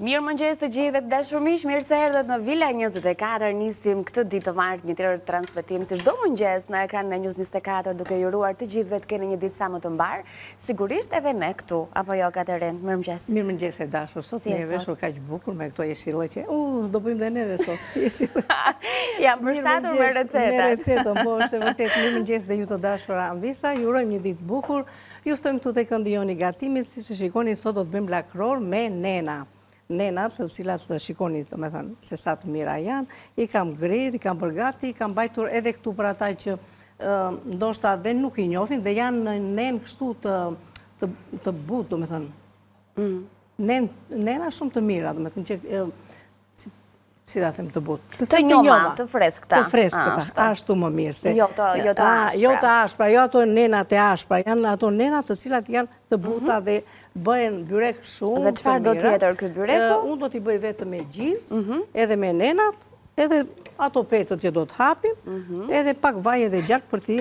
Mirëmëngjes të gjithëve të dashur miq, mirë se erdhët në Vila 24, nisim këtë ditë të martë një tjetër transmetim si çdo mëngjes në ekranin e News 24 duke ju uruar të gjithëve të keni një ditë sa më të mbarë, sigurisht edhe ne këtu, apo jo Katerin, mirëmëngjes. Mirëmëngjes e dashur, sot ne e veshur kaq bukur me këto jeshillëqe. U, do bëjmë dhe neve sot jeshillëqe. Jam përshtatur me recetat. Me recetën, po është e vërtetë. Mirëmëngjes dhe ju të dashura amvisa, ju urojmë një ditë të bukur. Ju ftojmë këtu te këndi jonë i gatimit, siç e shikoni, sot do të bëjmë lakror me nena. Nena, të cilat të shikoni, domethënë, se sa të mira janë, i kam grirë, i kam bërë gati, i kam mbajtur edhe këtu për ata që ndoshta dhe nuk i njohin dhe janë në nenë kështu të, të, të butë, domethënë. Mm. Nena shumë të mira, domethënë që si ta them të butë. Të njoma, të freskëta. Të freskëta, ashtu më mirë. Se, jo të, jo të ashpra. Jo të ashpra, jo ato nenat e ashpra, janë ato nenat të cilat janë të buta mhm. dhe bëhen byrek shumë të mira. Dhe çfarë do tjetër ky byreku? Unë do t'i bëj vetëm me gjizë, mhm. edhe me nenat, edhe ato petët që do të hapim, mhm. edhe pak vaj edhe gjalpë për t'i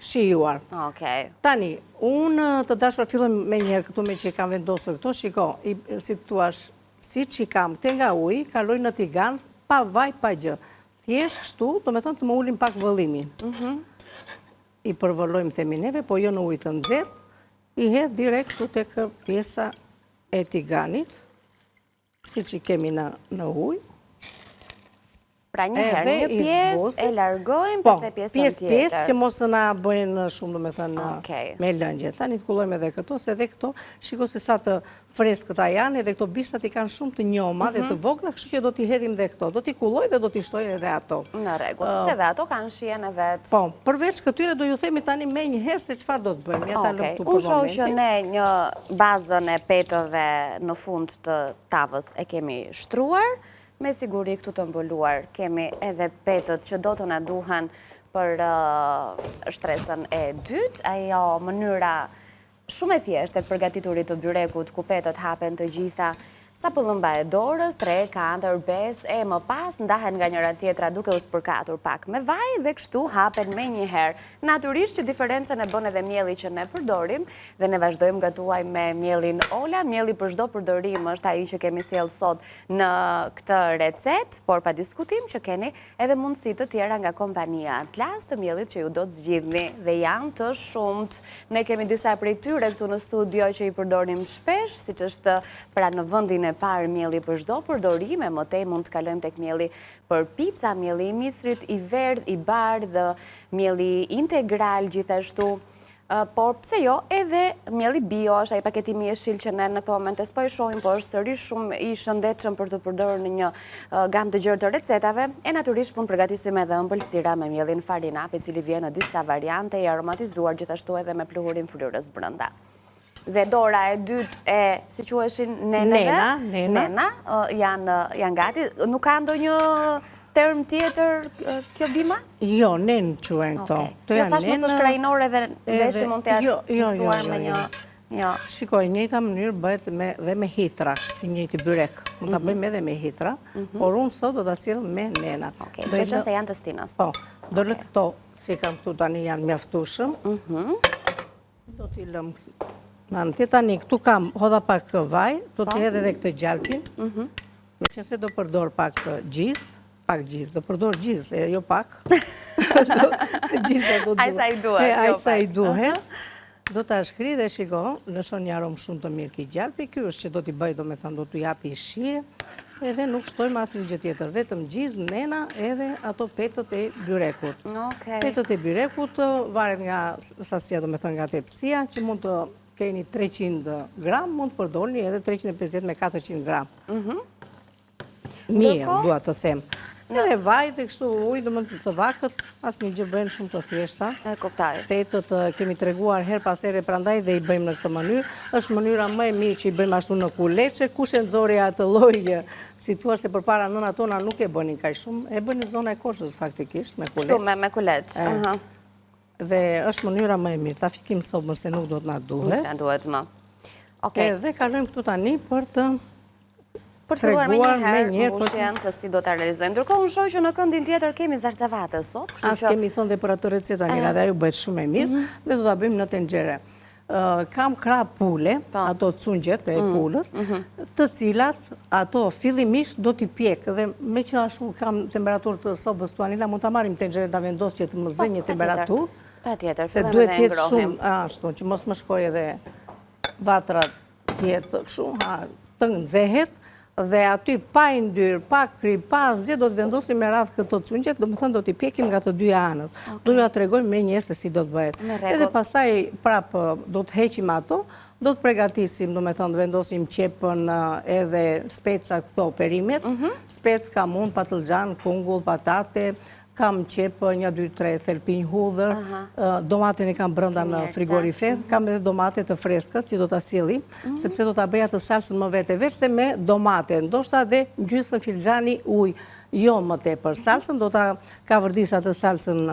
shijuar. Tani, unë të dashur fillojmë menjëherë këtu meqë i kam vendosur këto, shiko, si të thuash, Siç i kam këtej nga uji, kaloj në tigan, pa vaj, pa gjë. Thjesht kështu, domethënë të më ulin pak vëllimin. Mhm. I përvëlojmë themi neve, po jo në ujë të nxehtë, i hedh direkt këtu tek pjesa e tiganit, siç i kemi në, në ujë. Pra një herë, një pjesë e largojmë, po, pastaj pjesën tjetër. Pjesë, pjesë, që mos të na bëjnë shumë, domethënë, me lëngje. Tani të kullojmë edhe këto, se edhe këto, shiko se sa të freskëta janë, edhe këto bishtat i kanë shumë të njoma dhe të mhm. vogla, kështu që do t'i hedhim dhe këto. Do t'i kulloj dhe do t'i shtoj edhe ato. Në rregull, sepse edhe ato kanë shijen e vet. Po, përveç këtyre do ju themi tani menjëherë se çfarë do të bëjmë. Ja ta lëmë këtu për momentin. Unë shoh që ne një bazën e petëve në fund të tavës e kemi shtruar, Me siguri këtu të mbuluar kemi edhe petët që do të na duhen për shtresën e dytë. Ajo mënyra shumë e thjeshtë e të përgatiturit të byrekut ku petët hapen të gjitha sa pëllëmba e dorës, 3, 4, 5 e më pas ndahen nga njëra tjetra duke u spërkatur pak me vaj dhe kështu hapen menjëherë. Natyrisht që diferencën e bën edhe mielli që ne përdorim dhe ne vazhdojmë gatuajmë me miellin Ola. Mielli për çdo përdorim është ai që kemi sjellë sot në këtë recetë, por pa diskutim që keni edhe mundësi të tjera nga kompania Atlas të miellit që ju do të zgjidhni dhe janë të shumtë. Ne kemi disa prej tyre këtu në studio që i përdorim shpesh, siç është pra në vendin e parë mielli për çdo përdorim, e më tej mund të kalojmë tek mielli për pica, mielli i misrit, i verdhë, i bardhë, mielli integral gjithashtu. Por pse jo, edhe mielli bio është ai paketimi jeshil që ne në këto momente s'po e shohim, por është sërish shumë i shëndetshëm për të përdorur në një gamë të gjerë të recetave, e natyrisht mund përgatisim edhe ëmbëlsira me miellin Farinap, i cili vjen në disa variante i aromatizuar gjithashtu edhe me pluhurin fryrës brenda. Dhe dora e dytë e, si quheshin, neneve? Nena, nena. Nena, janë, janë gati. Nuk ka ndonjë term tjetër kjo bima? Jo, nenë quhen këto. Jo, thashë mos është krahinore dhe veshi mund të jetë jo, jo, jo, jo, me një... Jo. Shiko, e njëjta mënyrë bëhet me, dhe me hithra, i njëjti byrek. Mund ta mhm. bëjmë edhe me hithra, mhm. por unë sot do ta sjell me nena. Okej, do që se janë të stinës. Po, do lë këto, si kam këtu tani janë mjaftueshëm. Mhm. Do t'i lëmë në anë tjetër. Tani, këtu kam, hodha pak vaj, do t'i po. hedh edhe këtë gjalpin. Mhm. Meqenëse do përdor pak gjizë, pak gjizë, do përdor gjizë, e jo pak. Gjizë do duhet. Aq sa i duhet. Jo aq sa i duhet. Do ta shkrij dhe shiko, lëshon një aromë shumë të mirë ky gjalpi, ky është që do t'i bëj, domethënë, do t'u japi shije, edhe nuk shtojmë asnjë gjë tjetër, vetëm gjizë, nena edhe ato petët e byrekut. Petët e byrekut varet nga sasia, domethënë nga tepsia, që mund të keni 300 gram, mund të përdorni edhe 350 me 400 gram. Mhm. Mirë, dua të them. Edhe vaj dhe kështu ujë, domethënë të vakët, asnjë gjë bëhen shumë të thjeshta. E kuptoj. Petët kemi treguar herë pas here, prandaj dhe i bëjmë në këtë mënyrë. Është mënyra më e mirë që i bëjmë ashtu në kuleçe. Kush e nxori atë lloj, si thua se përpara nënat tona nuk e bënin kaq shumë. E bënin zona e Korçës faktikisht me kuleç. Kështu me, me kuleç. Dhe është mënyra më e mirë, ta fikim sobën se nuk do të na duhet. Nuk na duhet më. Okej. Dhe kalojmë këtu tani për të për të filluar menjëherë mbushjen se si do ta realizojmë. Ndërkohë unë shoh që në këndin tjetër kemi zarzavate sot, kështu që As kemi thënë dhe për atë recetën, Anila, dhe ajo bëhet shumë e mirë mhm. dhe do ta bëjmë në tenxhere. Kam krahë pule, po. ato cungjet e mm. pulës, mhm. të cilat ato fillimisht do t'i pjek dhe meqë ashtu kam temperaturë të sobës të Anila, mund ta marrim tenxheren ta vendos që të më zë po, një temperaturë. Patjetër, se duhet të jetë shumë ashtu, që mos më shkojë edhe vatra të jetë kështu, ha, të nxehet, dhe aty pa yndyrë, pa kripë, pa asgjë, do të vendosim me radhë këto cungjet, domethënë do t'i pjekim nga të dyja anët. Do jua tregojmë menjëherë se si do të bëhet. Edhe pastaj prapë do të heqim ato, do të pregatisim, domethënë të vendosim qepën edhe speca këto perimet, mhm. spec kam unë, patëllxhan, kungull, patate, Kam qepë, një, dy, tre, thelpinj hudhër, domaten e kam brenda në frigorifer, mhm. kam edhe domate të freskët që do ta sjellim, mhm. sepse do ta bëj atë salsën më vete, veçse me domate, ndoshta dhe gjysmë filxhani ujë, jo më tepër. Mhm. Salsën do ta kavërdis atë salsën,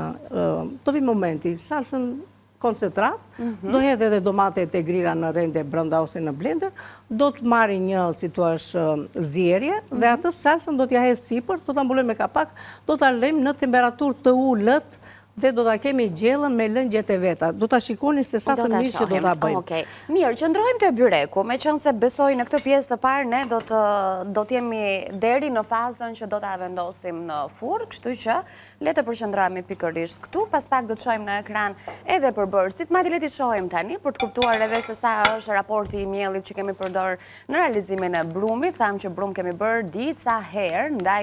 të vijë momenti, salsën koncentrat, mhm. do hedh edhe domatet e grira në rende brenda ose në blender, do të marri një, si thua, zierje, dhe mhm. atë salsën do t'ja hedh sipër, do ta mbuloj me kapak, do ta lëmë në temperaturë të ulët, dhe do ta kemi gjellën me lëngjet e veta. Do ta shikoni se sa të mirë që do ta bëjmë. Okej. Mirë, qëndrojmë te byreku, meqenëse besoj në këtë pjesë të parë ne do të do të jemi deri në fazën që do ta vendosim në furrë, kështu që Le të përqendrohemi pikërisht këtu, pas pak do të shohim në ekran edhe përbërësit, madje le t'i shohim tani për të kuptuar edhe se sa është raporti i miellit që kemi përdorur në realizimin e brumit. Thamë që brumë kemi bërë disa herë, ndaj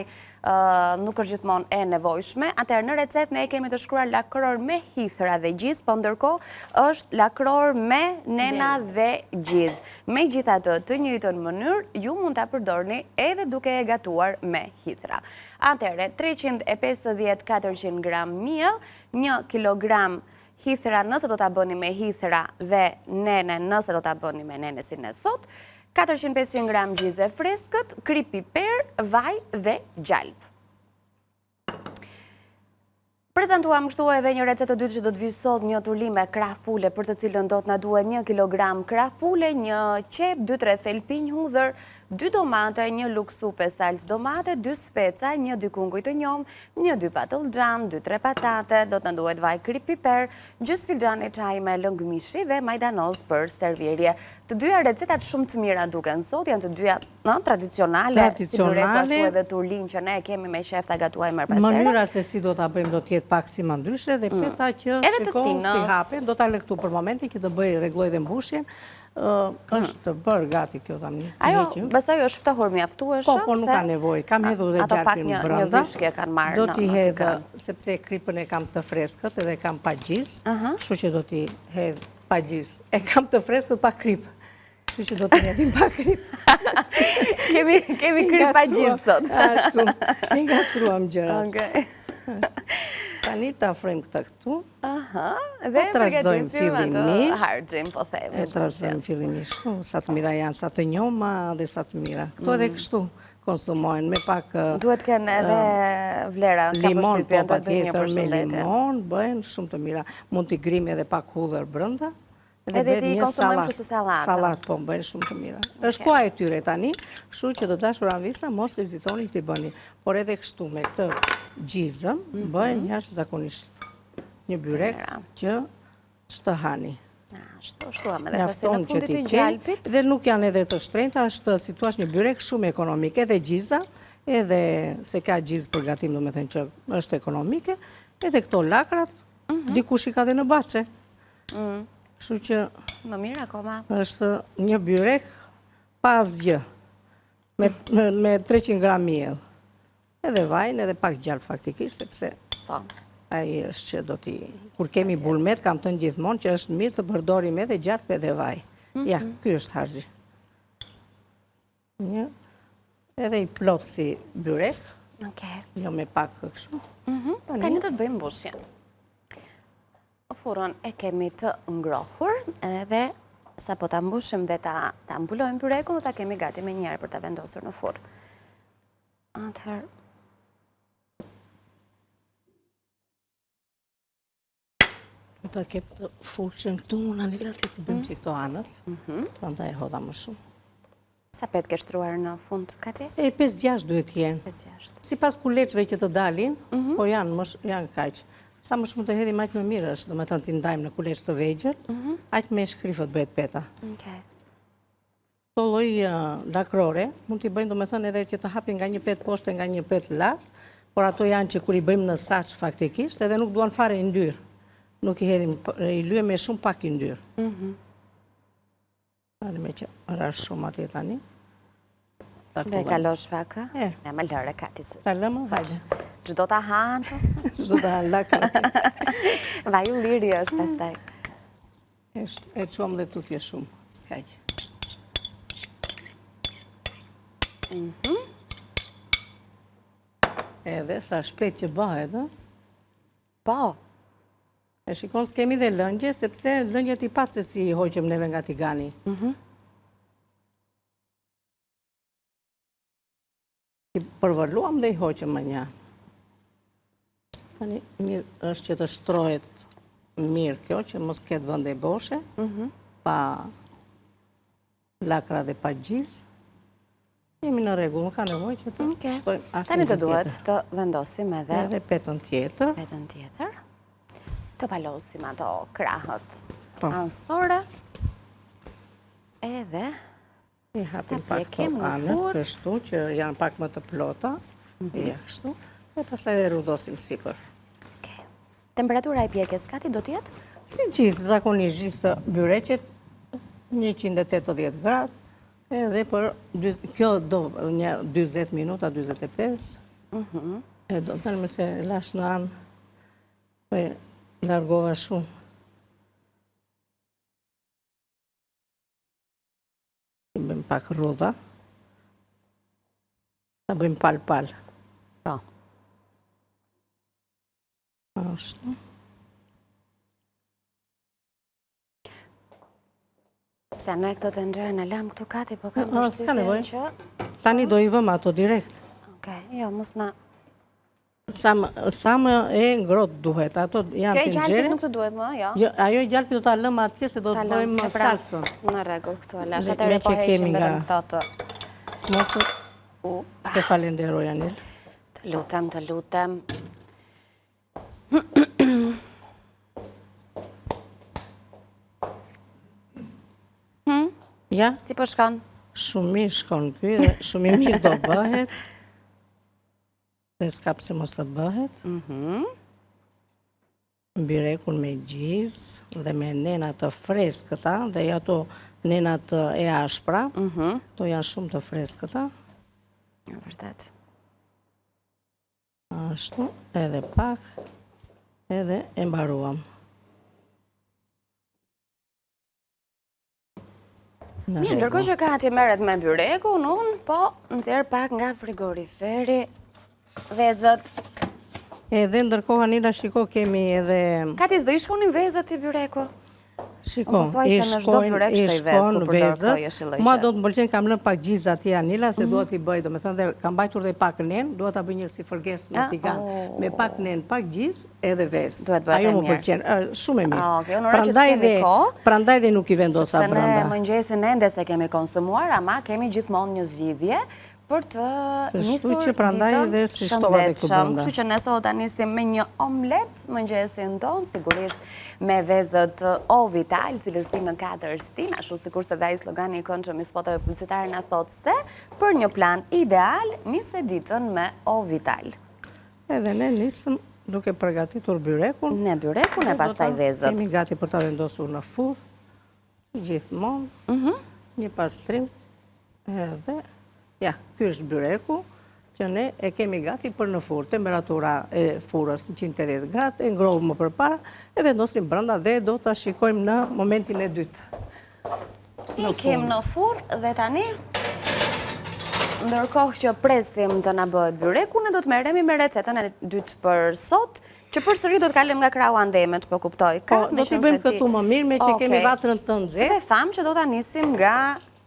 nuk është gjithmonë e nevojshme. Atëherë në recetë ne e kemi të shkruar lakror me hithra dhe gjizë, po ndërkohë është lakror me nena dhe gjizë. Megjithatë, të njëjtën mënyrë ju mund ta përdorni edhe duke e gatuar me hithra. Atëherë, 350 400 gram miell, 1 kilogram hithra nëse do ta bëni me hithra dhe nene nëse do ta bëni me nene si ne sot, 400-500 gram gjizë e freskët, kripë piper, vaj dhe gjalpë. Prezantuam kështu edhe një recetë të dytë që do të vijë sot një turli me krahë pule për të cilën do të na duhet 1 kilogram krahë pule, një qepë, 2-3 thelpinj hudhër, 2 domate, një lugë supe salcë domate, 2 speca, një 2 kunguj të njomë, një 2 patëllxhan, 2-3 patate, do të na duhet vaj kripë piper, gjysmë filxhani çaji me lëng mishi dhe majdanoz për servirje. Të dyja recetat shumë të mira duken sot, janë të dyja Ëh, tradicionale, si byreku ashtu edhe turlinë që ne e kemi me qejf ta gatuajmë herë pas here. Mënyra se si do ta bëjmë do të jetë pak si më ndryshe dhe mm. peta që shiko si hapen, do ta lë këtu për momentin që të bëj rregulloj dhe mbushjen. Mm. Është bërë gati kjo tani. Ajo, besoj është ftohur mjaftueshëm. Po, po nuk ka nevojë. Kam hedhur dhe gjalpin brenda. Ato pak një vyshkje kanë marrë Do t'i hedh, sepse kripën e kam të freskët edhe kam pa gjizë, kështu që do t'i hedh pa gjizë. E kam të freskët pa kripë. Kështu që do të hedhim pa kripë. Kemi, kemi kripë pa gjizë sot. Ashtu, i ngatërruam gjërat. Okej. Tani të afrojmë këta këtu. Aha, dhe e trazojmë fillimisht. Harxhin, po themi. E trazojmë fillimisht, sa të mira janë, sa të njoma dhe sa të mira. Këto edhe mm. kështu konsumohen me pak... Duhet kenë edhe vlera, ka limon, po, patjetër, me limon, bëhen shumë të mira. Mund t'i grijmë edhe pak hudhër brenda. Edhe t'i konsumojmë kështu si sallatë. Sallatë, po, bëhen shumë të mira. Është koha e tyre tani, kështu që të dashura amvisa, mos hezitoni t'i bëni. Por edhe kështu me këtë gjizën, mhm. bëhen jashtëzakonisht një byrek që ç'të hani. Ashtu, shtuam edhe sasinë e fundit të gjalpit. Dhe nuk janë edhe të shtrenjta, është si thua një byrek shumë ekonomik, edhe gjiza, edhe se ka gjizë për gatim, domethënë që është ekonomike, edhe këto lakrat, mhm. dikush i ka dhe në bahçe. Mm. Kështu që... Më mirë akoma. është një byrek pa asgjë, me, me 300 gram miell. Edhe vajin, edhe pak gjalpë faktikisht, sepse po. ai është që do t'i... Kur kemi bulmet, kam thënë gjithmonë që është mirë të përdorim edhe gjalpë edhe vaj. Mm -hmm. Ja, ky është harxhi. Një, edhe i plotë si byrek. Okej. Jo me pak kështu. Mhm. Tani do të bëjmë mbushjen. Furrën e kemi të ngrohur edhe sapo ta mbushim dhe ta, ta mbulojmë byrekun, do ta kemi gati menjëherë për ta vendosur në furrë. Atëherë... Do ta kem të furçën këtu, unë Anila të të bëjmë mm. që këto anët, mhm. prandaj e hodha më shumë. Sa petë ke shtruar në fund, Kati? E, 5-6 duhet jenë. 5-6. Sipas kuleçve që të dalin, mhm. po janë, më, janë kaq. Sa më shumë të hedhim, aq më mirë është, domethënë t'i ndajmë në kuleç të vegjël, mhm. aq më e shkrifët bëhet peta. Këto lloj lakrore, mund t'i bëjnë domethënë edhe që të hapin nga një petë poshtë e nga një petë lart, por ato janë që kur i bëjmë në saç faktikisht, edhe nuk duan fare yndyrë. Nuk i hedhim, i lyejmë me shumë pak yndyrë. Mhm. Tani meqë ra shumë atje tani. Dhe kalosh pak, e? E, më lëre, Kati se. Ta lëmë, hajde. Ç'do ta hanë të? Ç'do ta hanë, lakra. Vaj ulliri është pastaj. E çuam dhe tutje shumë, s'ka gjë. Mhm. Edhe sa shpejt që bëhet, ë? Po. E shikon s'kemi dhe lëngje, sepse lëngjet i patë se si i hoqëm neve nga tigani. Mhm. I përvëluam dhe i hoqëm më një. Tani, mirë është që të shtrohet mirë kjo, që mos ketë vende boshe, mhm. pa lakra dhe pa gjizë. Jemi në rregull, nuk ka nevojë që të shtojmë asnjë Tani të duhet të vendosim edhe... Edhe petën tjetër. Petën tjetër. Të palosim ato krahët po. anësore. Edhe... I hapim pak të anët, kështu, që janë pak më të plota. Mhm. Ja, kështu. E pastaj e rrudhosim sipër. Temperatura e pjekjes, Kati, do të jetë? Si gjithë, zakonisht gjithë byreqet, 180 gradë, edhe për, kjo do një 20 minuta, 25, mhm. e do të në mëse lash në anë, po e largova shumë. I bëjmë pak rrudha. Ta bëjmë palë-palë. Po. Ashtu. Se ne këtë tenxheren e lamë këtu Kati, po kam përshtypjen që... Tani do i vëmë ato direkt. Okej, jo, mos na... Sa më e ngrohtë duhet, ato janë tenxhere... Kjo e gjalpit nuk të duhet më, jo? Jo, ajo e gjalpit do ta lëmë atje se do të bëjmë pra, salcën. Në rregull, këtu e lashë, atëherë po heqim vetëm këto të... Mos të... Të falenderoj, Anil. Të lutem, të lutem. Hmm? Ja? Si po shkon? Shumë mirë shkon ky dhe shumë i mirë do bëhet. Dhe s'ka pse mos të bëhet. Mhm. Byrekun me gjizë dhe me nena të freskëta dhe jo ato nenat e ashpra. Mhm. Ato janë shumë të freskëta. Në vërtet. Ashtu, edhe pak, edhe e mbaruam. Mirë, ndërkohë që Kati merret me byrekun, unë po nxjerr pak nga frigoriferi vezët. Edhe ndërkohë Anila shiko kemi edhe... Kati, s'do i shkonin vezët te byreku? Shiko, i shkojnë, i shkon vezët. Mua do të më pëlqen, kam lënë pak gjizë atje Anila, se mhm. dua t'i bëj, domethënë, dhe kam mbajtur dhe pak nenë, dua ta bëj një si fërgesë në ah, tigan, oh. me pak nenë, pak gjizë, edhe vezë. Duhet bëhet e mirë. Ajo më pëlqen, shumë e mirë. Ah, okay, unë uroj që të kemi kohë. Prandaj dhe nuk i vendosa brenda. Sepse ne mëngjesin ende s'e kemi konsumuar, ama kemi gjithmonë një zgjidhje, për të nisur ditën shëndetshëm. Kështu që ne sot do ta nisim me një omlet mëngjesin tonë, sigurisht me vezët O Vital, cilësi në 4 stinë, ashtu sikurse dhe ai slogani i këndshëm i spoteve publicitare na thotë se për një plan ideal, nise ditën me O Vital. Edhe ne nisëm duke përgatitur byrekun. Ne byrekun e pastaj vezët. Kemi gati për ta vendosur në furrë. Si gjithmonë, mhm. një pastrim edhe, ja, ky është byreku, që ne e kemi gati për në furrë, temperatura e furrës 180 gradë, e ngrohur më përpara, e vendosim brenda dhe do ta shikojmë në momentin e dytë. Ikim në furrë dhe tani, ndërkohë që presim të na bëhet byreku, ne do të merremi me recetën e dytë për sot, Që përsëri do të kalojmë nga krahu andej me ç'po kuptoj. Po, do t'i bëjmë këtu më mirë meqë kemi vatrën të nxehtë. Dhe thamë që do ta nisim nga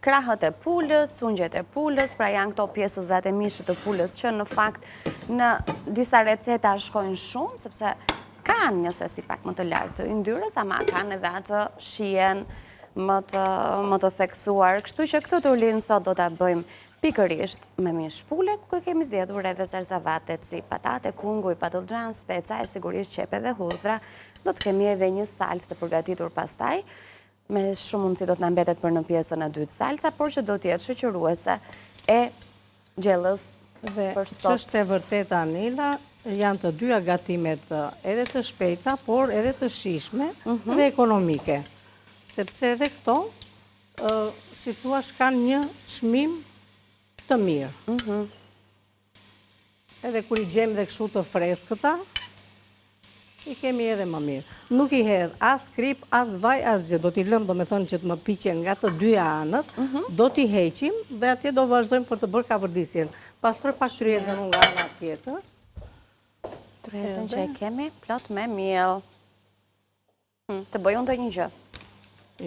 krahët e pulës, cungjet e pulës, pra janë këto pjesëzat e mishit të pulës që në fakt në disa receta shkojnë shumë, sepse kanë një sasi pak më të lartë të yndyrës, ama kanë edhe atë shijen më të, më të theksuar. Kështu që këtë turlinë sot do ta bëjmë Pikërisht me mish pule, ku kemi zgjedhur edhe zarzavatet si patate, kunguj, patëllxhan, speca e sigurisht qepë dhe hudhra. Do të kemi edhe një salcë të përgatitur pastaj. Me shumë mundësi do të na mbetet për në pjesën e dytë salca, por që do të jetë shoqëruese e gjellës për sot. Dhe ç'është e vërteta Anila, janë të dyja gatimet edhe të shpejta, por edhe të shijshme mhm. dhe ekonomike. Sepse edhe këto, si thuash, kanë një çmim të mirë. Mhm. Edhe kur i gjejmë dhe kështu të freskëta, i kemi edhe më mirë. Nuk i hedh as kripë, as vaj, asgjë. Do t'i lëmë, domethënë që të më piqen nga të dyja anët, mhm. do t'i heqim dhe atje do vazhdojmë për të bërë kavërdisjen. Pastroj pak tryezën unë nga ana tjetër. Tryezën që e kemi plot me miell. Hm, të bëj unë ndonjë gjë.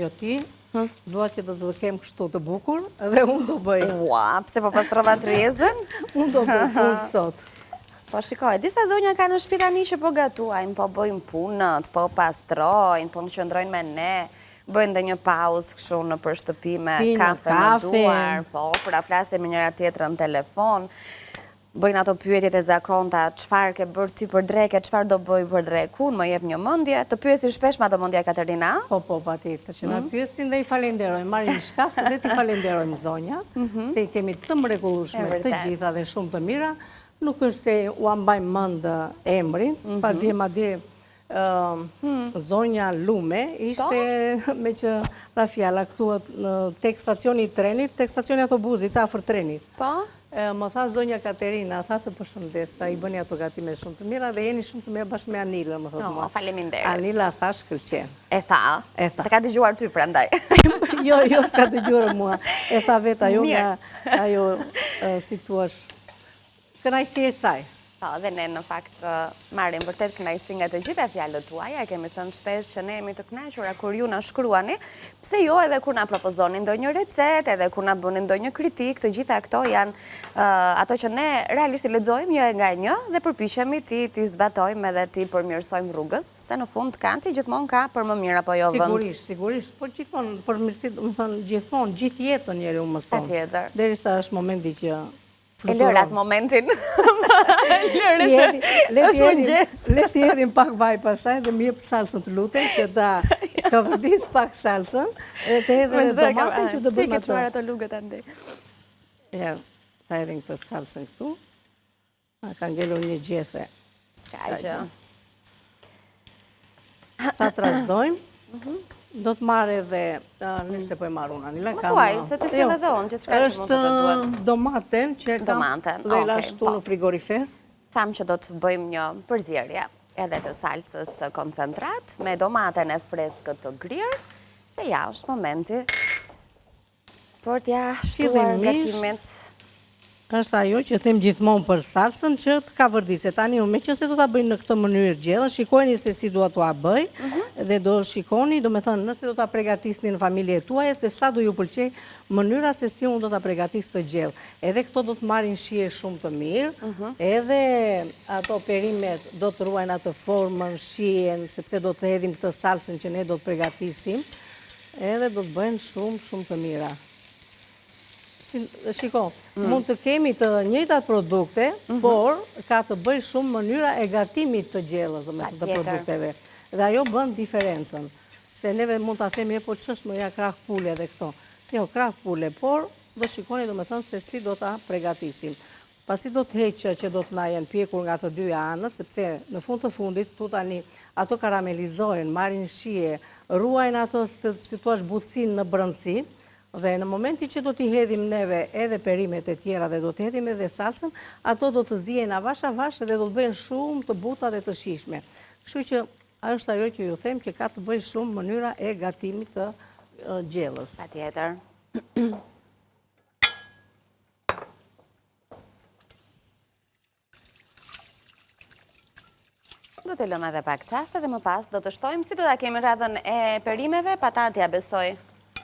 Jo ti, hm? dua që të të kem kështu të bukur dhe unë do bëj. Ua, pse po pastrova tryezën? Unë do bëj punë sot. Po shikoj, disa zonja ka në shpi tani që po gatuajnë, po bëjnë punët, po pastrojnë, po qëndrojnë me ne, bëjnë dhe një pauzë kështu nëpër shtëpi me kafe në duar, po, pra flasin me njëra tjetrën në telefon. Bëjnë ato pyetjet e zakonta, çfarë ke bërë ti për drekë e çfarë do bëj për drekë unë, më jep një mendje. Të pyesin shpesh me ato mendja Katerina? Po, po, patjetër që na pyesin dhe i falenderojmë. Marrim shkas dhe t'i falenderojmë zonjat, se i kemi të mrekullueshme të gjitha dhe shumë të mira. Nuk është se ua mbajmë mend emrin, madje madje Zonja Lume ishte meqë ra fjala këtu tek stacioni i trenit, tek stacioni i autobusit afër trenit. Po? Më tha zonja Katerina, tha të përshëndes, tha i bëni ato gatime shumë të mira dhe jeni shumë të mira bashkë me Anilën, më thotë mua. Faleminderit. Anila tha shkëlqen. E tha? E tha. Të ka dëgjuar ty prandaj. Jo, jo, s'ka dëgjuar mua. E tha vetë ajo nga ajo, si thuash, Kënaqësi e saj. Po, dhe ne në fakt marrim vërtet kënaqësi nga të gjitha fjalët tuaja, e kemi thënë shpesh që ne jemi të kënaqura kur ju na shkruani, pse jo edhe kur na propozoni ndonjë recetë, edhe kur na bëni ndonjë kritikë, të gjitha këto janë ato që ne realisht i lexojmë një nga një dhe përpiqemi t'i t'i zbatojmë edhe t'i përmirësojmë rrugës, se në fund kanti gjithmonë ka për më mirë apo jo vend. Sigurisht, sigurisht, por gjithmonë përmirësim, domethënë gjithmonë, gjithë jetën njeriu mëson. Patjetër. Derisa është momenti që E lëre atë momentin. Le t'i hedhim pak vaj pastaj dhe më jep salcën të lutem që ta kavërdis pak salcën dhe të hedhim edhe domatin që të bëjmë atë. Si ke çuar ato lugët andej? Ja, ta hedhim këtë salcën këtu. A ka ngelur një gjethe. S'ka gjë. Ta trazojmë. Mhm. Do të marrë edhe, nëse po e marr unë, Anila, kam... Më thuaj, se të sjell edhe unë, gjithçka që mund të të duhet. Është domaten që e kam dhe e lashë këtu po. në frigorifer. Thamë që do të bëjmë një përzierje edhe të salcës koncentrat me domaten e freskët të grirë dhe ja është momenti Për t'ia shtuar gatimit. Është ajo që them gjithmonë për salcën që të kavërdiset. Tani unë meqenëse do ta bëj në këtë mënyrë gjellën, shikojeni se si dua t'ua bëj mhm. dhe do shikoni, domethënë, nëse do ta pregatisni në familje tuaja, se sa do ju pëlqejë mënyra se si unë do ta pregatis këtë gjellë. Edhe këto do të marrin shije shumë të mirë, mhm. edhe ato perimet do të ruajnë atë formën, shijen, sepse do të hedhim këtë salcën që ne do të pregatisim. Edhe do të bëhen shumë, shumë të mira. Shiko, mm. mund të kemi të njëjtat produkte, mhm. por ka të bëjë shumë mënyra e gatimit të gjellës, domethënë të produkteve. Dhe ajo bën diferencën. Se neve mund ta themi, e po ç'është më ja krah pule dhe këto. Jo, krah pule, por do shikoni domethënë se si do ta pregatisim. Pasi do të heq që do të na jenë pjekur nga të dyja anët, sepse në fund të fundit këtu tani ato karamelizohen, marrin shije, ruajnë ato si thuash butësinë në brendësi dhe në momentin që do t'i hedhim neve edhe perimet e tjera dhe do të hedhim edhe salcën, ato do të zihen avash avash dhe do të bëhen shumë të buta dhe të shijshme. Kështu që është ajo që ju them që ka të bëjë shumë mënyra e gatimit të gjellës. Patjetër. Do të lëmë edhe pak çaste dhe më pas do të shtojmë si do ta kemi radhën e perimeve, patatja besoj,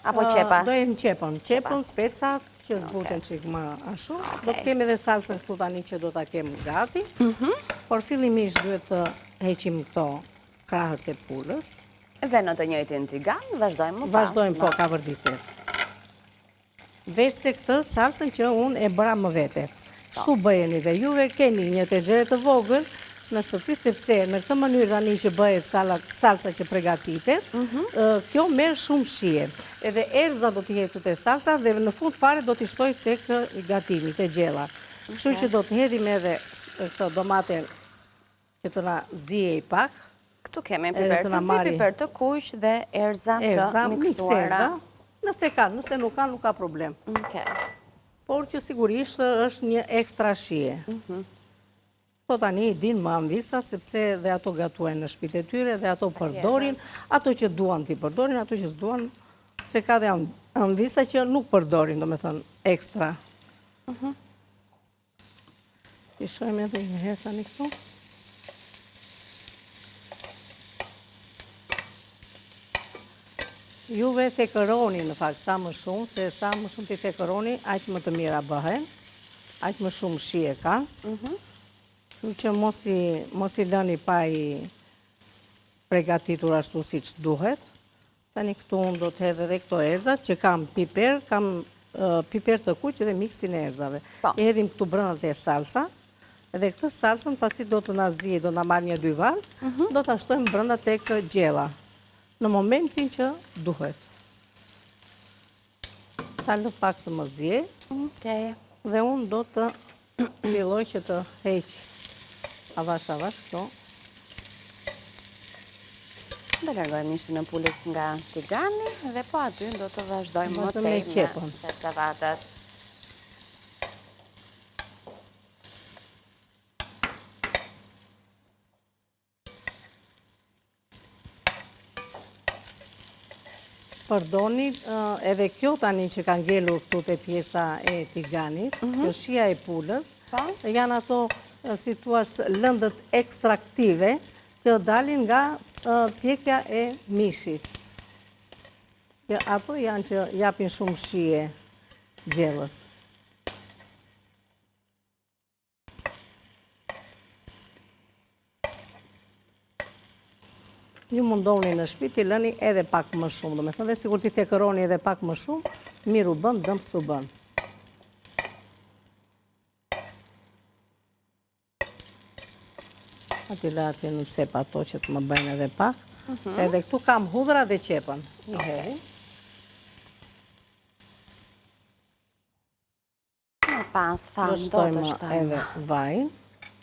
apo qepa? Do jem qepën, qepën, specat që zbuten çik më ashtu. Do të kemi edhe salcën këtu tani që do ta kem gati. Mhm. Por fillimisht duhet të heqim këto krahët e pulës. Dhe në të njëjtin tigan vazhdojmë më pas. Vazhdojmë po kavërdisjet. Veçse këtë salcën që unë e bëra më vete. Kështu bëjeni dhe juve keni një tenxhere të vogël në shtëpi, sepse në këtë mënyrë tani që bëhet salca që pregatitet, mhm. kjo merr shumë shije. Edhe erëza do t'i hedh te salca dhe në fund fare do t'i shtoj tek gatimi, te gjella. Kështu që do të hedhim edhe këtë domaten që të na ziejë pak. Këtu kemi piper të zi, piper të kuq dhe erëza të miksuara. Nëse ka, nëse nuk ka, nuk ka problem. Por që sigurisht është një ekstra shije. Mhm. Po tani i dinë më amvisat, sepse dhe ato gatuajnë në shpitë e tyre, dhe ato përdorin, ato që duan t'i përdorin, ato që s'duan, se ka dhe amvisa që nuk përdorin, domethënë, ekstra. Mhm. I shohim edhe një herë tani këtu. Juve thekëroni në fakt sa më shumë, se sa më shumë t'i thekëroni, aq më të mira bëhen, aq më shumë shije kanë. Mhm. Kështu që mos i, mos i lëni pa i pregatitur ashtu siç duhet. Tani këtu unë do të hedh edhe këto erzat që kam piper, kam piper të kuq dhe miksin e erzave. Po. I hedhim këtu brenda te salca, edhe këtë salcën pasi do të na ziejë, do të na marrë një dy valë, mhm. do ta shtojmë brenda tek gjella, në momentin që duhet. Ta lë pak të më ziejë, dhe unë do të Filloj që të heq avash avash këto. Do largojmë mishin e pulës nga tigani dhe po aty do të vazhdojmë më tej me zarzavatet. Përdorni edhe kjo tani që ka ngelur këtu te pjesa e tiganit, mhm. kjo shija e pulës, po. janë ato, si thua, lëndët ekstraktive që dalin nga pjekja e mishit. Që ato janë që japin shumë shije gjellës. Ju mundoni në shpi t'i lëni edhe pak më shumë, domethënë dhe sikur t'i thekëroni edhe pak më shumë, mirë u bën, dëm s'u bën. T'i lë atje në cep ato që të më bëjnë edhe pak. Mhm. Edhe këtu kam hudhra dhe qepën. I hedhim. Më pas, thamë, do të shtojmë edhe vajin.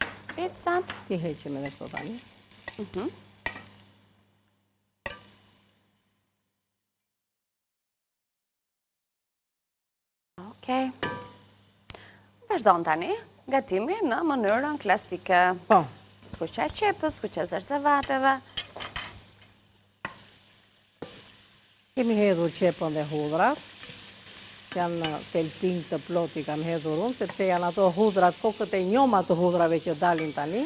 Specat. T'i heqim edhe këto tani. Mhm. Okej. Vazhdon tani, gatimi në mënyrën klasike. Po. Skuqja e qepës, skuqja e zarzavateve. Kemi hedhur qepën dhe hudhrat, janë në thelpinj të plotë i kam hedhur unë, sepse janë ato hudhrat, kokët e njoma të hudhrave që dalin tani,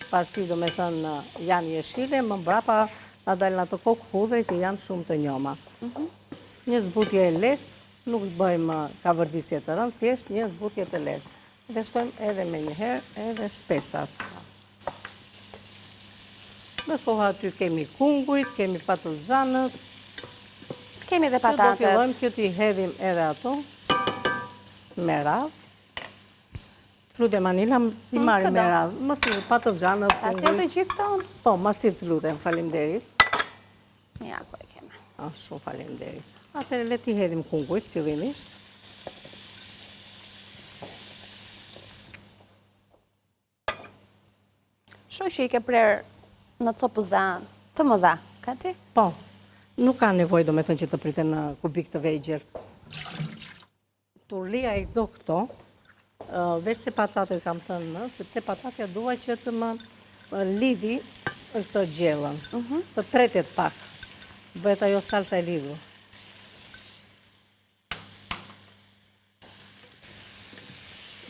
pasi domethënë janë jeshile, më mbrapa na dalin ato kokë hudhre që janë shumë të njoma. Mhm. Një zbutje e lehtë, nuk bëjmë kavërdisje të rëndë, thjesht një zbutje të lehtë. Dhe shtojmë edhe menjëherë edhe specat. Ndërkohë aty kemi kungujt, kemi patëllxhanët. Kemi dhe patatet. Do fillojmë që t'i hedhim edhe ato me radhë. Lutem Anila, t'i mm, marrim me radhë. Më sill patëllxhanët, kungujt. Ta sjell të gjithë tonë? Po, ma sill të lutem, faleminderit. Ja, ku e kemi. Ah, shumë faleminderit. Atëherë le t'i hedhim kungujt fillimisht. Shoh që i ke prerë në copëza të mëdha, Kati? Po, nuk ka nevojë domethënë që të priten në kubik të vegjël. Turlia i do këto, veç se patatet kam thënë, sepse patatja dua që të më lidhi këtë gjellën, mhm. të tretet pak, bëhet ajo salca e lidhur.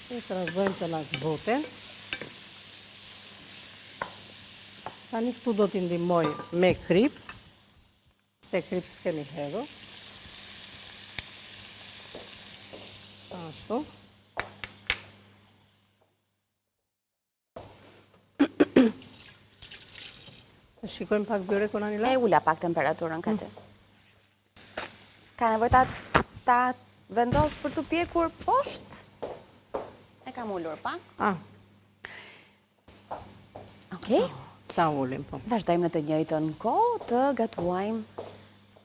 E trazojmë të na zbuten. Tani këtu do t'i ndihmoj me kripë. Se kripë s'kemi hedhur. Ashtu. E shikojmë pak byrekun Anila? E ula pak temperaturën, Kati. Mm. Ka nevojë ta, ta... Vendos për të pjekur poshtë. E kam ulur pak. Ah. Okej. Ta ulim, po. Vazhdojmë në të njëjtën kohë të gatuajmë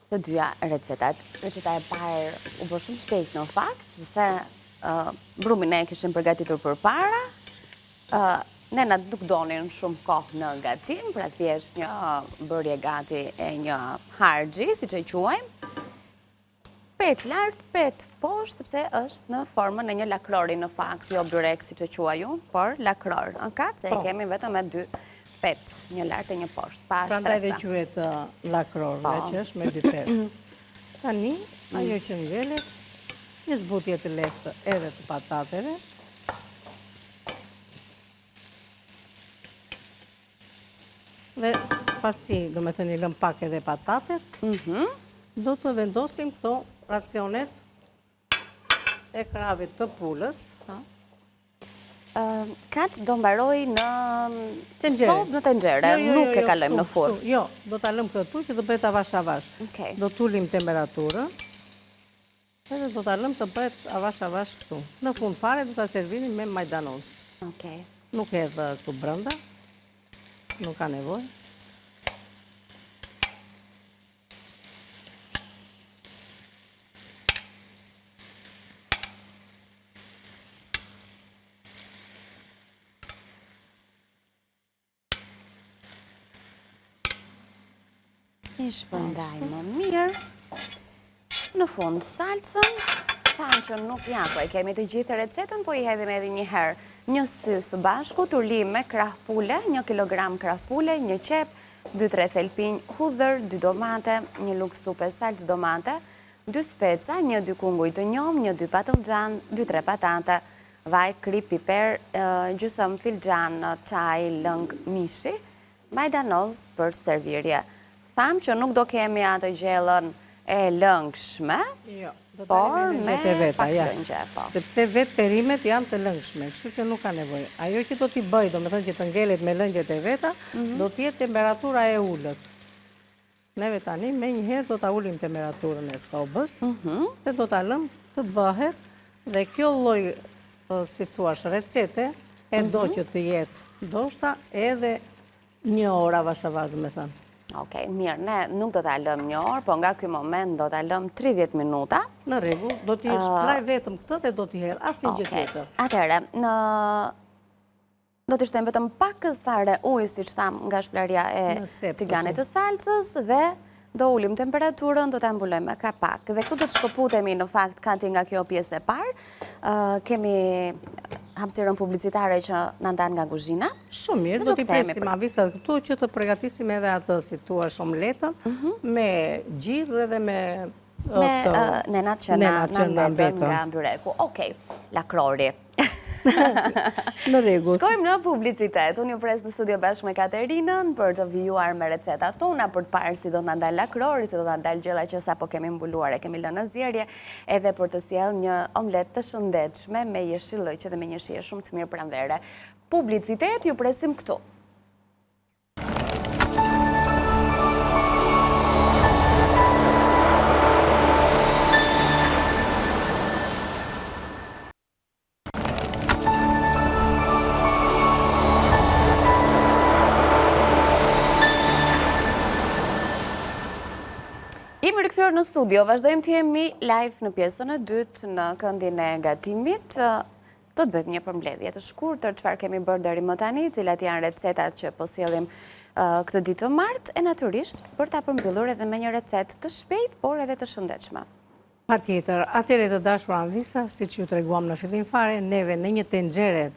të dyja recetat. Receta e parë u bë shumë shpejt në fakt, sepse brumin ne e kishim përgatitur përpara. Nenat nuk donin shumë kohë në gatim, pra thjesht një bërje gati e një harxhi, siç e quajmë. Petë lart, petë poshtë, sepse është në formën e një lakrori në fakt, jo byrek siç e quaj unë, por lakror. Në kat, se e po. kemi vetëm me dy petë, një lart e një poshtë, pa shtresa. Prandaj dhe quhet uh, lakror, po. nga që është me dy petë. Tani, ajo që ngelet, një zbutje të lehtë edhe të patateve, Dhe pasi, domethënë, i lëmë pak edhe patatet, mhm. do të vendosim këto racionet e krahëve të pulës. Kaq do mbaroj në sobë në tenxhere, jo, jo, nuk e jo, kalojmë në furrë. Jo, do ta lëmë këtu që të bëhet avash avash. Do të ulim temperaturën. Edhe do ta lëmë të bëhet avash avash këtu. Në fund fare do ta servirim me majdanoz. Okej. Nuk hedh këtu brenda. Nuk ka nevojë. I shpërndajmë mirë. Në fund salcën, thamë që nuk ja, po e kemi të gjithë recetën, po i hedhim edhe një herë një sy së bashku, turli me krah pule, një kilogram krah pule, një qepë, 2-3 thelpinj hudhër, 2 domate, një lugë supe salcë domate, 2 speca, një 2 kunguj të njomë, një 2 patëllxhan, 2-3 patate, vaj, kripë, piper, gjysëm filxhan çaji lëng mishi, majdanoz për servirje. Thamë që nuk do kemi atë gjellën e lëngshme, jo, por me pak lëngje. Po. Sepse vetë perimet janë të lëngshme, kështu që nuk ka nevojë. Ajo që do t'i bëjë, domethënë që të ngelet me lëngjet e veta, mhm. do të jetë temperatura e ulët. Neve tani menjëherë do ta ulim temperaturën e sobës mhm. dhe do ta lëmë të bëhet dhe kjo lloj, si thuash, recete e do mhm. që të jetë ndoshta edhe një orë avash avash, domethënë. Okej, mirë, ne nuk do ta lëmë një orë, po nga ky moment do ta lëmë 30 minuta. Në rregull, do t'i shpërndaj vetëm këtë dhe do t'i hedh asnjë gjë tjetër. Atëherë, në Do t'i shtojmë vetëm pakëz fare ujë, siç thamë, nga shplarja e tiganit të salcës dhe do ulim temperaturën, do ta mbulojmë me kapak. Dhe këtu do të shkëputemi në fakt Kati nga kjo pjesë e parë. Kemi hapësirën publicitare që na ndan nga kuzhina. Shumë mirë, do t'i presim avisat këtu që të pregatisim edhe atë si thua omletën mhm. me gjizë dhe me Me nenat që na mbetën nga byreku. Okej, lakrori. Në rregull. Shkojmë në publicitet. Unë ju pres në studio bashkë me Katerinën për të vijuar me recetat tona, për të parë si do të na dalë lakrori, si do të na dalë gjella që sapo kemi mbuluar e kemi lënë në zierje, edhe për të sjellë një omletë të shëndetshme me jeshillëqe dhe me një shije shumë të mirë pranvere. Publicitet, ju presim këtu. Jemi rikthyer në studio, vazhdojmë të jemi live në pjesën e dytë në këndin e gatimit. Do të bëjmë një përmbledhje të shkurtër çfarë kemi bërë deri më tani, cilat janë recetat që po sjellim këtë ditë të martë e natyrisht për ta përmbyllur edhe me një recetë të shpejtë, por edhe të shëndetshme. Patjetër, atëherë të dashur Anvisa, siç ju treguam në fillim fare, neve në një tenxhere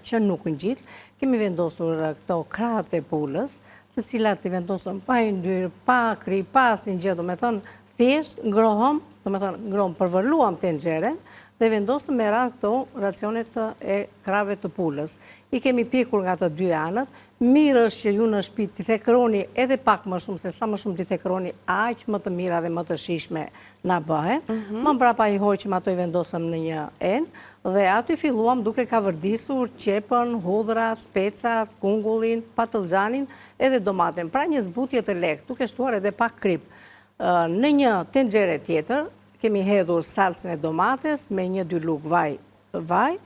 që nuk ngjit, kemi vendosur këto krahët e pulës, të cilat i vendosëm pa yndyrë, pa kripë, pa asnjë gjë, domethënë, Thjesht ngrohëm, domethënë ngrohëm, përvëluam tenxheren dhe vendosëm me radhë këto racionet e krahëve të pulës. I kemi pjekur nga të dy anët. Mirë është që ju në shtëpi t'i thekroni edhe pak më shumë, se sa më shumë t'i thekroni, aq më të mira dhe më të shijshme na bëhen. Mhm. Më mbrapa i hoqëm ato i vendosëm në një enë dhe aty filluam duke kavërdisur qepën, hudhrat, specat, kungullin, patëllxhanin edhe domaten. Pra një zbutje të lehtë, duke shtuar edhe pak kripë. Në një tenxhere tjetër, Kemi hedhur salcën e domates me një dy lugë vaj vaj.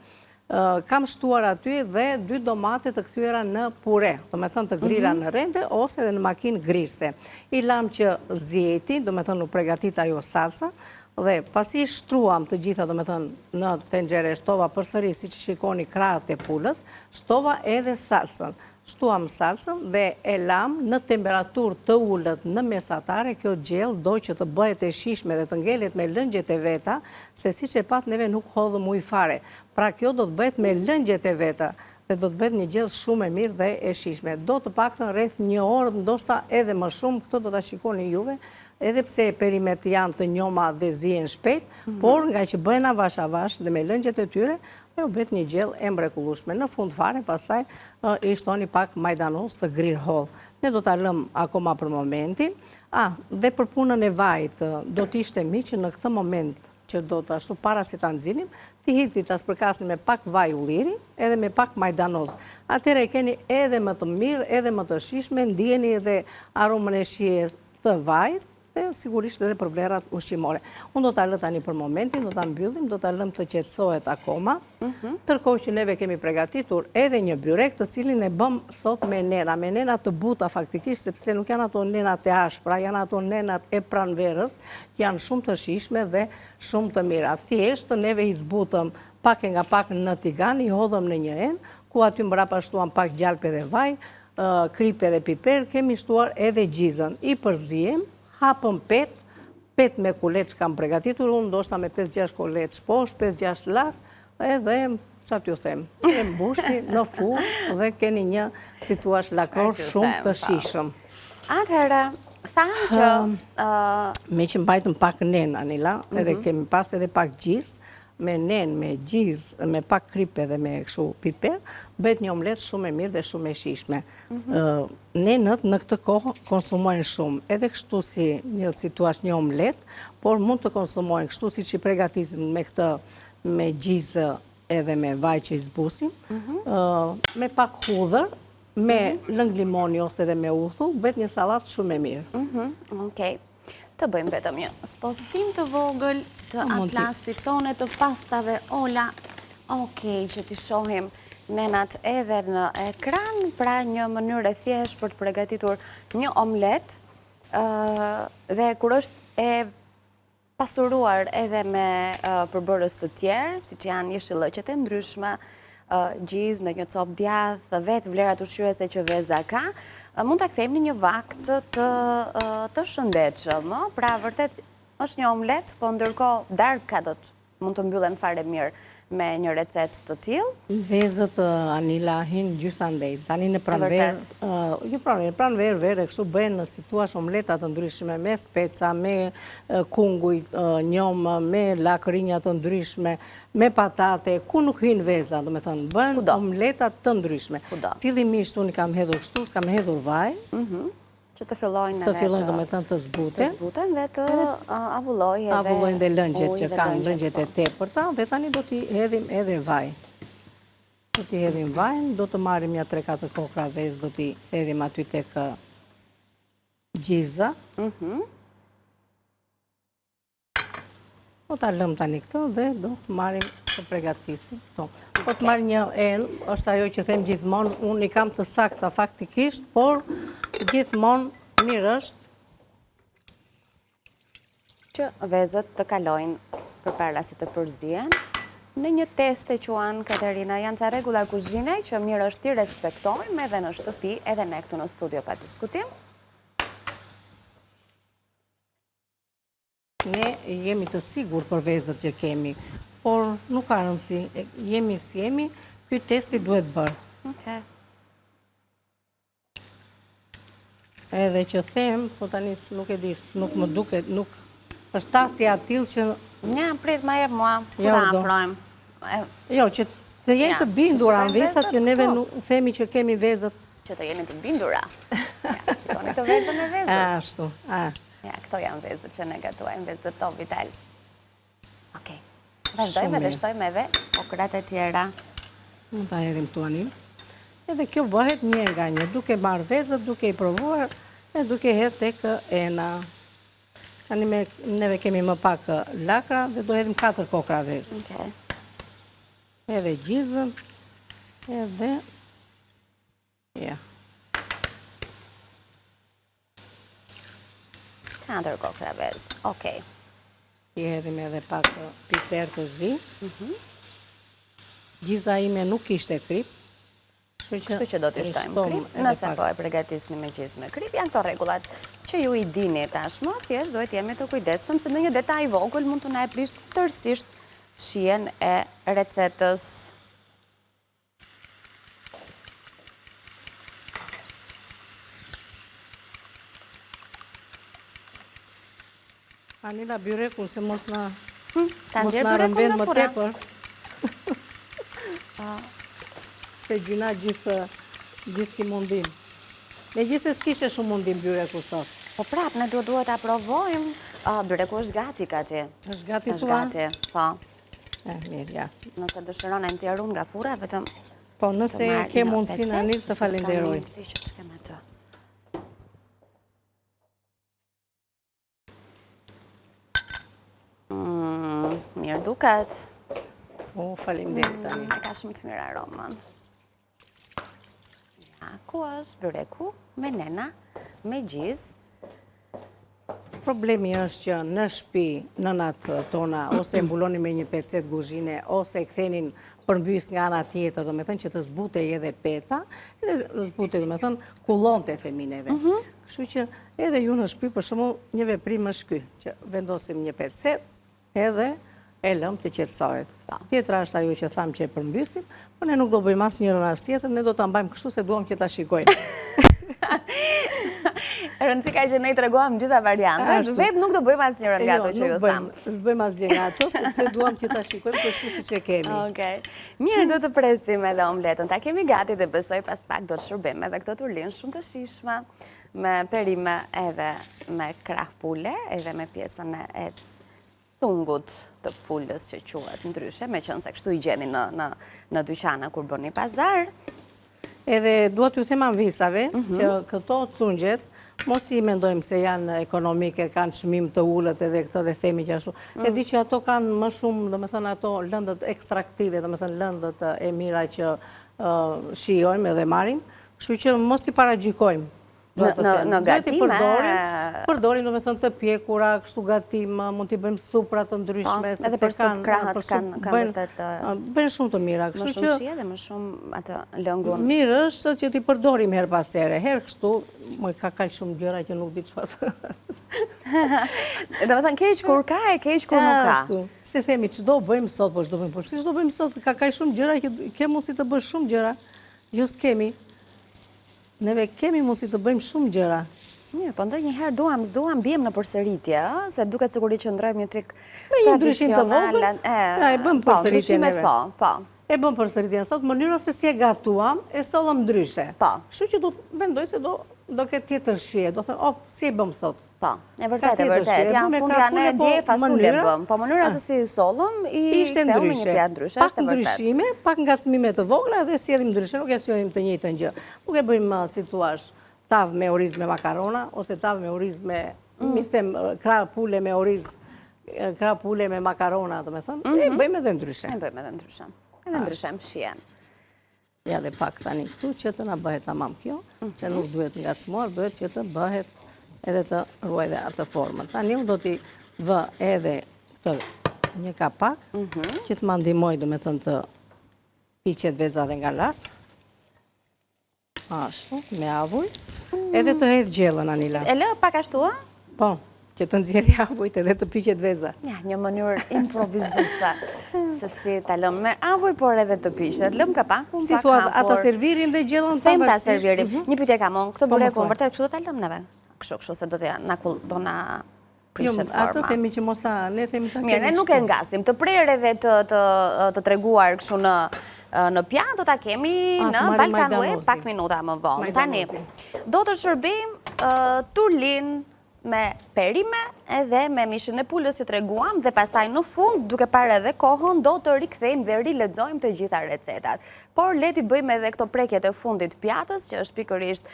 Kam shtuar aty dhe dy domate të kthyera në pure, domethënë të grira mhm. në rende ose edhe në makinë grirëse. I lamë që ziejti, domethënë u pregatit ajo salca, dhe pasi i shtruam të gjitha, domethënë në tenxhere, shtova përsëri, siç shikoni krahët e pulës, shtova edhe salcën. Shtuam salcën dhe e lamë në temperaturë të ulët në mesatare, kjo gjellë do që të bëhet e shijshme dhe të ngelet me lëngjet e veta, se siç e patë neve nuk hodhëm ujë fare. Pra kjo do të bëhet me lëngjet e veta dhe do të bëhet një gjellë shumë e mirë dhe e shijshme. Do të paktën rreth një orë, ndoshta edhe më shumë, këtë do ta shikoni juve, edhe pse perimet janë të njoma dhe zihen shpejt, por ngaqë bëhen avash avash dhe me lëngjet e tyre, Ajo bëhet një gjellë e mrekullueshme. Në fund fare, pastaj, i shtoni pak majdanoz të grirë hollë. Ne do ta lëmë akoma për momentin. A, dhe për punën e vajit, do të ishte mirë që në këtë moment që do të ashtu para se ta nxirrnim, t'i hidhni ta spërkasni me pak vaj ulliri edhe me pak majdanoz. Atëherë e keni edhe më të mirë, edhe më të shijshme, ndieni edhe aromën e shijes të vajit, dhe sigurisht edhe për vlerat ushqimore. Unë do ta lë tani për momentin, do ta mbyllim, do ta lëmë të qetësohet akoma. Mhm. Ndërkohë që neve kemi pregatitur edhe një byrek të cilin e bëmë sot me nena, me nena të buta faktikisht, sepse nuk janë ato nenat e ashpra, janë ato nenat e pranverës, që janë shumë të shijshme dhe shumë të mira. Thjesht, neve i zbutëm pak e nga pak në tigan, i hodhëm në një enë, ku aty mbrapa shtuam pak gjalpë edhe vaj, kripë edhe piper, kemi shtuar edhe gjizën. I përziem, hapëm petë, petë me kuleç kam pregatitur, unë ndoshta me 5-6 kuleç poshtë, 5-6 lart, edhe ça t'ju them, e mbushni në furrë dhe keni një, si t'thuash, lakror shumë të po. shijshëm. Atëherë, thamë që... Meqë mbajtëm pak nenë, Anila, edhe mhm. kemi pas edhe pak gjizë, me nenë, me gjizë, me pak kripë edhe me kështu piper, bëhet një omlet shumë e mirë dhe shumë e shijshme. Mhm. Nenët në këtë kohë konsumohen shumë, edhe kështu si një, si t'thuash, një omlet, por mund të konsumohen kështu siç i pregatitim me këtë me gjizë edhe me vaj që i zbusim, mhm. me pak hudhër, me mhm. lëng limoni ose edhe me uthull, bëhet një sallatë shumë e mirë. Okej. Të bëjmë vetëm një spostim të vogël të atlasit tonë të pastave Ola. Okej, që t'i shohim nenat edhe në ekran, pra një mënyrë e thjeshtë për të pregatitur një omlet, dhe kur është e pasuruar edhe me përbërës të tjerë, siç janë jeshillëqet e ndryshme, gjizë, ndonjë copë djathë, vetë vlerat ushqyese që veza ka, mund ta kthejmë në një vakt të, të shëndetshëm, pra vërtet është një omlet, po ndërkohë darka do të mund të mbyllen fare mirë me një recetë të tillë. Vezët Anila hyjnë gjithandej. Tani në pranverë, jo pranverë, pranverë, verë, kështu bëhen si t'thuash omleta të ndryshme me speca, me kunguj njomë, me lakrinja të ndryshme, me patate, ku nuk hyjnë veza, domethënë, bëhen omleta të ndryshme. Fillimisht unë i kam hedhur kështu, s'kam hedhur vaj. Mhm. Që të fillojnë të fillojnë, domethënë, të zbuten. Të zbuten dhe të avullojë edhe Avullojnë dhe lëngjet që kanë, lëngjet e po. tepërta, dhe tani do t'i hedhim edhe vaj. Do t'i hedhim vajin, do të marrim nja 3-4 kokrra vezë, do t'i hedhim aty tek gjiza. Mhm. Po ta lëmë tani këtë dhe do të marrim të pregatisim këto. Po të marr një enë, është ajo që them gjithmonë, unë i kam të sakta faktikisht, por gjithmonë mirë është. Që vezët të kalojnë përpara se të përzihen. Në një test e quan Katerina, janë ca rregulla kuzhine që mirë është t'i respektojmë edhe në shtëpi, edhe ne këtu në studio pa diskutim. Ne jemi të sigurt për vezët që kemi, por nuk ka rëndësi, jemi si jemi, ky testi duhet bërë. Okej. Edhe që them, po tani nuk e di, nuk më duket, nuk është tasi i atillë që... Një, prit, ma jep mua, ku ta afrojmë. Jo, që të jenë të bindura në vezët, që neve nuk themi që kemi vezët. Që të jeni të bindura. Ja, shikoni të verdhën e vezës. Ashtu, a. Ja, këto janë vezët që ne gatuajmë, vezët Top Vital. Okej. Vazhdojmë dhe shtojmë edhe kokrrat e tjera. Mund ta hedhim këtu anim. Edhe kjo bëhet një nga një, duke marrë vezët, duke i provuar, e duke hedhë tek ena. Tani me, neve kemi më pak lakra dhe do hedhim 4 kokrra vezë. Okej. Edhe gjizën, edhe... Ja. 4 kokrra vezë, okej. I hedhim edhe pak piper të zi. Mhm. Gjiza ime nuk kishte kripë, Kështu që do t'i shtojmë kripë, nëse po e pregatisni me gjizë me kripë, janë këto rregullat që ju i dini tashmë, thjesht duhet jemi të kujdesshëm se ndonjë detaj i vogël mund të na e prishë tërësisht shijen e recetës. Anila byrekun se mos na hm, mos na rrëmben më tepër. Se gjynah gjithë gjithë ky mundim. Megjithëse s'kishte shumë mundim byreku sot. Po prap, ne duhet duhet ta provojmë. Byreku është gati, gati. Është gati thua? Është gati, po. E, mirë, ja. Nëse dëshiron e nxjerr unë nga furra, vetëm Po, nëse ke mundësinë Anil, të falenderoj. S'ka mundësi që të kem atë. Mm, mirë duket. O, faleminderit tani. Mm, e ka shumë të mirë aromën. Ja, ku është byreku me nena, me gjizë. Problemi është që në shpi nënat tona ose e mbulonin me një pecetë kuzhine ose e kthenin përmbys nga ana tjetër, domethënë që të zbutej edhe peta, edhe zbutej, domethënë, kullonte themi neve. Mhm. Kështu që edhe ju në shpi, për shembull, një veprim është ky, që vendosim një pecetë edhe e lëmë të qetësohet. Po. Tjetra është ajo që thamë që e përmbysim, po ne nuk do bëjmë as njërën as tjetrën, ne do ta mbajmë kështu se duam që ta shikojmë. Rëndësi ka që ne i treguam gjitha variantet, vetë nuk do bëjmë asnjërën nga ato jo, që ju thamë. S'bëjmë asgjë nga ato, sepse duam që ta shikojmë kështu siç e kemi. Okej. Mirë, do të presim edhe omletën. Ta kemi gati dhe besoj pas pak do të shërbejmë edhe këtë turlinë shumë të shijshme me perime edhe me krah pule, edhe me pjesën e thungut të pulës që quhet ndryshe, meqenëse kështu i gjeni në, në, në dyqana kur bëni pazar. Edhe dua t'ju them amvisave mhm. që këto cungjet, mos i mendojmë se janë ekonomike, kanë çmim të ulët edhe këto dhe themi që ashtu. Mm. E di që ato kanë më shumë, domethënë ato lëndët ekstraktive, domethënë lëndët e mira që shijojmë edhe marrim, kështu që mos t'i paragjykojmë. Në gatim, e... Përdorim, domethënë, të pjekura, kështu gatim, mund t'i bëjmë supra të ndryshme. Po, edhe për supë krahët kanë vërtet... Bëjnë shumë të mira, kështu që... Më shumë shije dhe më shumë atë lëngun. Mirë është që t'i përdorim herë pas here, herë kështu, më ka kaq shumë gjëra që nuk di çfarë. Domethënë, keq kur ka e keq kur nuk ka. Ashtu, se themi, ç'do bëjmë sot, po ç'do bëjmë, po ç'do bëjmë sot, ka kaq shumë gjëra që ke mundësi të bësh shumë gjëra, jo s'kemi. Neve kemi mundësi të bëjmë shumë gjëra. Mirë, po ndonjëherë duam, s'duam, biem në përsëritje, ë? Se duket sikur i qëndrojmë një çik Me një ndryshim të vogël, e bëjmë po, përsëritje neve. Po, po. E bëjmë përsëritjen sot, mënyrën se si e gatuam, e sollëm ndryshe. Po. Kështu që do mendoj se do do ketë tjetër shije, do thënë, oh, si e bëmë sot? Po, e vërtetë, e vërtetë. Ja, fundja ne po, dje fasule bëmë, po mënyra se si i sollëm, i ishte ndryshe. Një ndryshe, pak ndryshime, pak ngacmime të vogla dhe sjellim ndryshe, nuk e sjellim të njëjtën gjë. Nuk e bëjmë, si thuash, tavë me oriz me makarona, ose tavë me oriz me, mm. mi them, krah pule me oriz, krah pule me makarona, domethënë, e mhm. bëjmë edhe ndryshe. E bëjmë edhe ndryshe. Edhe ndryshe, shijen. Ja dhe pak tani këtu që të na bëhet tamam kjo, se nuk duhet ngacmuar, duhet që të bëhet edhe të ruajë dhe atë formën. Tani unë do t'i vë edhe këtë një kapak, mhm. që të ma ndihmojë, domethënë të piqet veza dhe nga lart. Ashtu, me avuj. Edhe të hedh gjellën, Anila. E lë pak ashtu, a? Po. Që të nxjerrë avujt edhe të piqet veza. Ja, një mënyrë improvizuese se si ta lëmë me avuj, por edhe të piqet. Lëmë kapakun pak hapur. Si thua, a ta servirim dhe gjellën Them ta servirim. Mhm. Një pyetje kam unë, këtë po, burekun vërtet kështu do ta lëmë neve. Kështu, kështu se do të na do na jo, prishet forma. Atë themi që mos ta, ne themi ta kemi. Mirë, ne nuk e ngasim. Të prerë edhe të të të treguar kështu në në pjatë do ta kemi në Balkan Web pak minuta më vonë. Tani do të shërbejmë turlinë. me perime edhe me mishin e pulës që treguam dhe pastaj në fund, duke parë edhe kohën, do të rikthejmë dhe rilexojmë të gjitha recetat. Por le t'i bëjmë edhe këto prekjet e fundit pjatës, që është pikërisht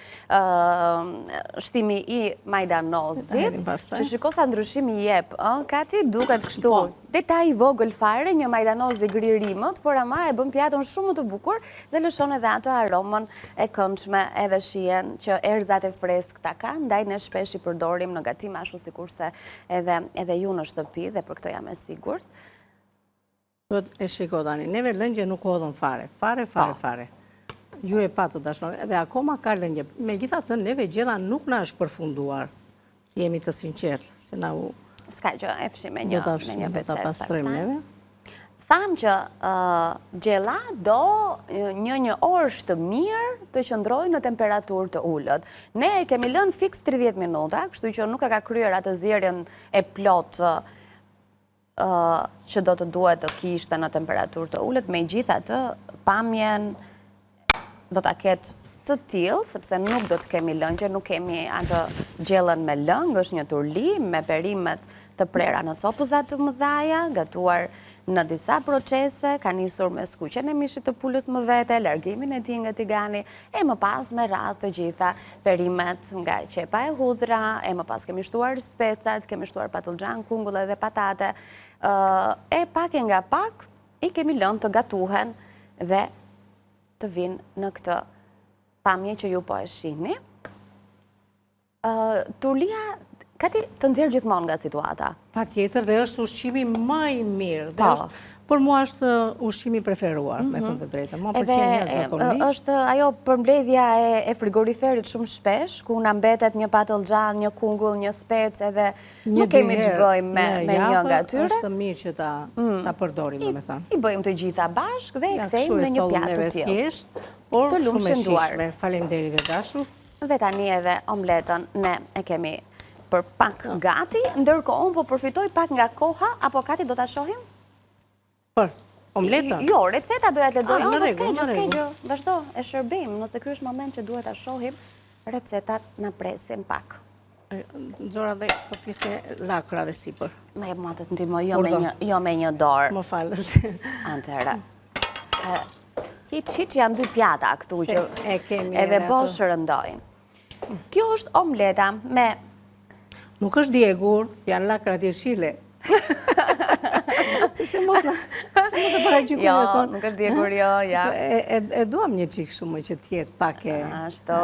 shtimi i majdanozit, që shiko sa ndryshim i jep, Kati, duket kështu, po. detaj i vogël fare, një majdanoz i grirë imët, por ama e bën pjatën shumë më të bukur dhe lëshon edhe atë aromën e këndshme edhe shijen që erëzat e freskëta kanë, ndaj ne shpesh i përdorim në gatim ashtu sikurse edhe, edhe ju në shtëpi dhe për këtë jam e sigurt. E shiko tani, neve lëngje nuk hodhëm fare, fare, fare, po. fare. Ju e patë të dashur, edhe akoma ka lëngje. Megjithatë, neve gjella nuk na është përfunduar. Jemi të sinqertë, se na u... S'ka gjë, e fshijmë me një, me një pecetë. Do ta pastrojmë neve. Thamë që gjella do një një orë të mirë të qëndrojë në temperaturë të ulët. Ne e kemi lënë fiks 30 minuta, kështu që nuk e ka kryer atë zierjen e plotë që do të duhet të kishte në temperaturë të ulët, megjithatë pamjen do ta ketë të tillë, sepse nuk do të kemi lëngje, nuk kemi atë gjellën me lëng, është një turli me perimet të prera në copëza të mëdhaja, gatuar në disa procese, ka nisur me skuqjen e mishit të pulës më vete, largimin e tij nga tigani, e më pas me radhë të gjitha perimet nga qepa e hudhra, e më pas kemi shtuar specat, kemi shtuar patëllxhan, kungull edhe patate, e pak e nga pak i kemi lënë të gatuhen dhe të vijnë në këtë pamje që ju po e shihni. Turlia, Kati të nxjerr gjithmonë nga situata. Patjetër dhe është ushqimi më i mirë. Dhe po. është, për mua është ushqimi i preferuar, me mhm. thënë të drejtën. Mua pëlqen jashtëzakonisht. Është ajo përmbledhja e frigoriferit shumë shpesh, ku na mbetet një patëllxhan, një kungull, një spec edhe nuk kemi ç'bëjmë me, me një nga tyre. Është mirë që ta, mm. ta përdorim, me thënë. I bëjmë të gjitha bashkë dhe e kthejmë në një pjatë të tillë. Thjesht, por shumë e shijshme. Faleminderit e dashur. Dhe tani edhe omletën ne e kemi për pak gati, ndërkohë unë po përfitoj pak nga koha, apo Kati do ta shohim? Për, omletën? Jo, receta doja të lexoj, ah, po s'ka gjë, s'ka gjë, vazhdo, e shërbejmë, nëse ky është moment që duhet ta shohim, recetat na presin pak. Nxora dhe këto pjesën e lakrave sipër. Më jep mua të të ndihmoj, jo me një, jo me një dorë. Më fal. Atëherë, se hiç hiç janë dy pjata këtu që e kemi edhe bosh rëndojnë. Kjo është omleta me Nuk është djegur, janë lakrat jeshile. Se mos na, se mos e paragjykoj Jo, nuk është djegur, jo, ja. E, e, e duam një çikë shumë që të jetë pak e... Ashtu.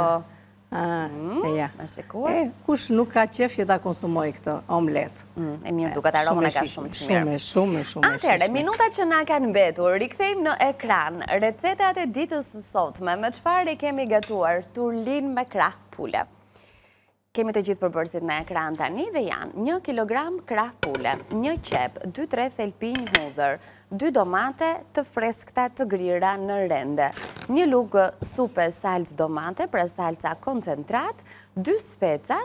Ah, mm, e ja. Me shikuar. E, kush nuk ka qef që ta konsumojë këtë omlet. Mm, e mirë duket aromën e ka shumë të mirë. Shumë, shumë, shumë. Atëherë, minutat që na kanë mbetur, rikthejmë në ekran recetat e ditës së sotme, me çfarë e kemi gatuar turlinë me krah pule. Kemi të gjithë përbërësit në ekran tani dhe janë 1 kg krah pule, një qepë, 2-3 thelpinj hudhër, 2 domate të freskëta të grira në rende, një lugë supe salcë domate, pra salca koncentrat, 2 speca,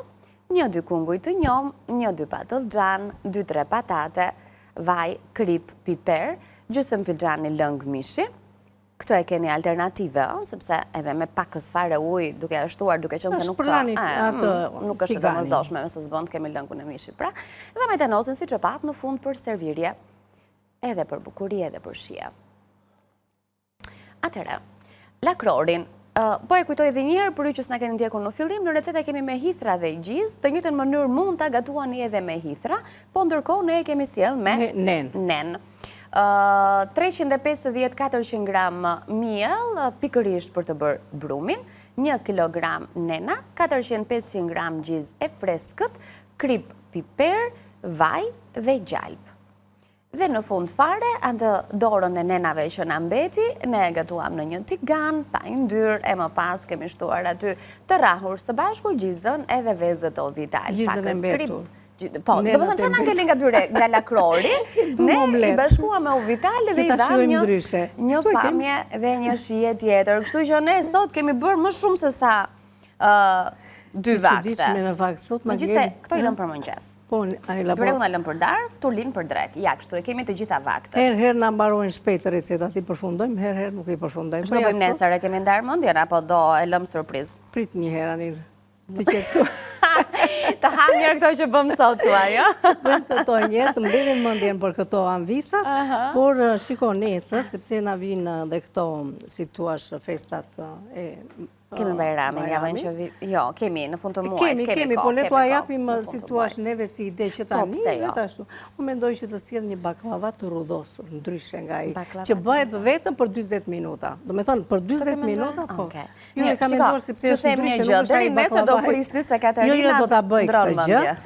një 2 kunguj të njomë, një 2 patëllxhan, 2-3 patate, vaj, kripë, piper, gjysëm filxhani lëng mishi, Këtë e keni alternative, ëh, sepse edhe me pakës fare ujë, duke e shtuar, duke qenë se nuk ka, mm, nuk është e domosdoshme, nëse s'bën të kemi lëngun e mishit, pra. Dhe majdanozin siç e patë në fund për servirje, edhe për bukuri, edhe për shije. Atëherë, lakrorin, po e kujtoj edhe një herë për ju që s'na keni ndjekur në fillim, në recetë e kemi me hithra dhe gjizë, të njëjtën mënyrë mund ta gatuani edhe me hithra, po ndërkohë ne e kemi sjellë me nenë. Nenë. 350-400 gram miell, pikërisht për të bërë brumin, 1 kg nena, 400-500 gram gjizë e freskët, kripë, piper, vaj dhe gjalpë. Dhe në fund fare, atë dorën e nenave që na mbeti, ne e gatuam në një tigan, pa yndyrë, e më pas kemi shtuar aty të rrahur së bashku gjizën edhe vezët o vital. Gjizën e mbetur. Po, domethënë ça na ngeli nga byre, nga lakrori, ne i bashkuam me Uvital dhe i dhamë një, një pamje dhe një shije tjetër. Kështu që ne sot kemi bërë më shumë se sa dy vakte. Që me në vakt sot në Megjithëse, këto i lëmë për mëngjes. Po, Anila, po. Byrekun e lëmë për darkë, turlinë për drekë. Ja, kështu e kemi të gjitha vaktet. Herë, herë na mbarojnë shpejt recetat, i përfundojmë, herë, herë nuk i përfundojmë. Ç'do bëjmë nesër, e kemi ndarë mendjen, apo do e lëmë surprizë? Prit një herë, Anila. Të qetësu. Të hamë njëherë këto që bëmë sot, thua, jo? Bëjmë këto njëherë, të mbledhim mendjen për këto amvisa, por shiko nesër, sepse na vijnë dhe këto, si thuash, festat e Kemi Bajramin, javën që vi... Jo, kemi, në fund të muajit, kemi, kemi, po le t'ua japim, si thuash, neve si ide që po, tani, dhe jo? ashtu. Unë mendoj që të sjell një baklava të rrudhosur, ndryshe nga ai, që bëhet vetëm për 20 minuta. Domethënë, për 20 minuta, po. Jo, e kam menduar sepse është ndryshe, nuk është ai nesër do prisni se Katerina. Jo, jo, do ta bëj këtë gjë.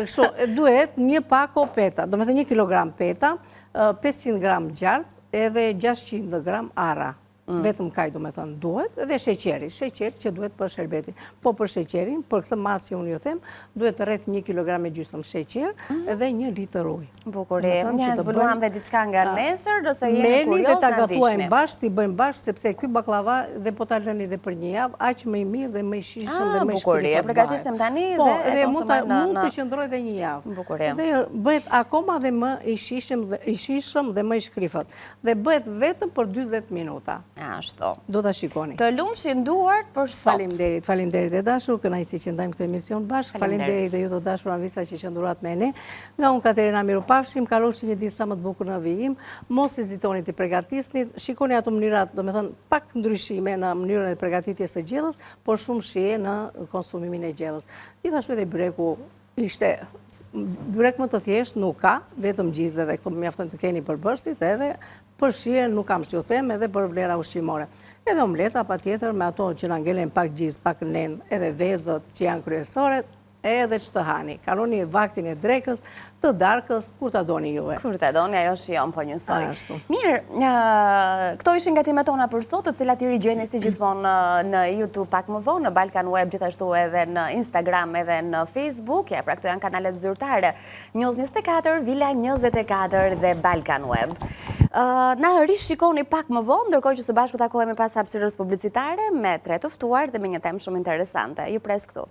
Kështu, duhet një pako peta, domethënë 1 kilogram peta, 500 gram gjalpë, edhe 600 gram arra. Mm. Vetëm kaq domethënë duhet, edhe sheqeri, sheqer që duhet për sherbetin. Po për sheqerin, për këtë masë që unë ju them, duhet rreth 1 kilogram e gjysëm sheqer mm. edhe 1 litër ujë. Bukuri, ne zbuluam dhe diçka nga nesër, nëse jeni kuriozë na ndiqni. Merrni dhe ta gatuajmë bashkë, t'i bëjmë bashkë, sepse ky bakllava dhe po ta lëni dhe për një javë, aq më i mirë dhe më i shijshëm dhe më i shkrifët. Bukuri, e përgatisim tani po, dhe e konsumojmë në... Mund të qëndrojë dhe një javë. Bukuri. Dhe bëhet akoma dhe më i shijshëm dhe më i shkrifët. Dhe bëhet vetëm për 40 minuta. Ashtu. Do ta shikoni. Të lumshin duart për sot. Faleminderit, faleminderit e dashur, kënaqësi që ndajmë këtë emision bashkë. Faleminderit dhe ju të dashur Anvisa që qëndruat me ne. Nga unë Katerina mirupafshim, kalofshi një ditë sa më të bukur në vijim. Mos hezitoni t'i pregatisni, shikoni ato mënyrat, domethënë pak ndryshime në mënyrën e pregatitjes së gjellës, por shumë shije në konsumimin e gjellës. Gjithashtu edhe byreku Ishte, byrek më të thjeshtë nuk ka, vetëm gjizë dhe këto mjafton të keni përbërësit edhe për shije nuk kam ç'ju them edhe për vlera ushqimore. Edhe omleta patjetër me ato që na ngelen pak gjizë, pak nenë, edhe vezët që janë kryesore, edhe ç'të hani. Kaloni vaktin e drekës, të darkës, kur ta doni juve. Kur ta doni, ajo shijon po njësoj. Ashtu. Mirë, këto ishin gatimet tona për sot, të cilat i rigjeni si gjithmonë në YouTube pak më vonë, në Balkan Web gjithashtu edhe në Instagram edhe në Facebook. Ja, pra këto janë kanalet zyrtare. News 24, Vila 24 dhe Balkan Web. Na rishikoni pak më vonë, ndërkohë që së bashku takohemi pas hapësirës publicitare me tre të ftuar dhe me një temë shumë interesante. Ju pres këtu.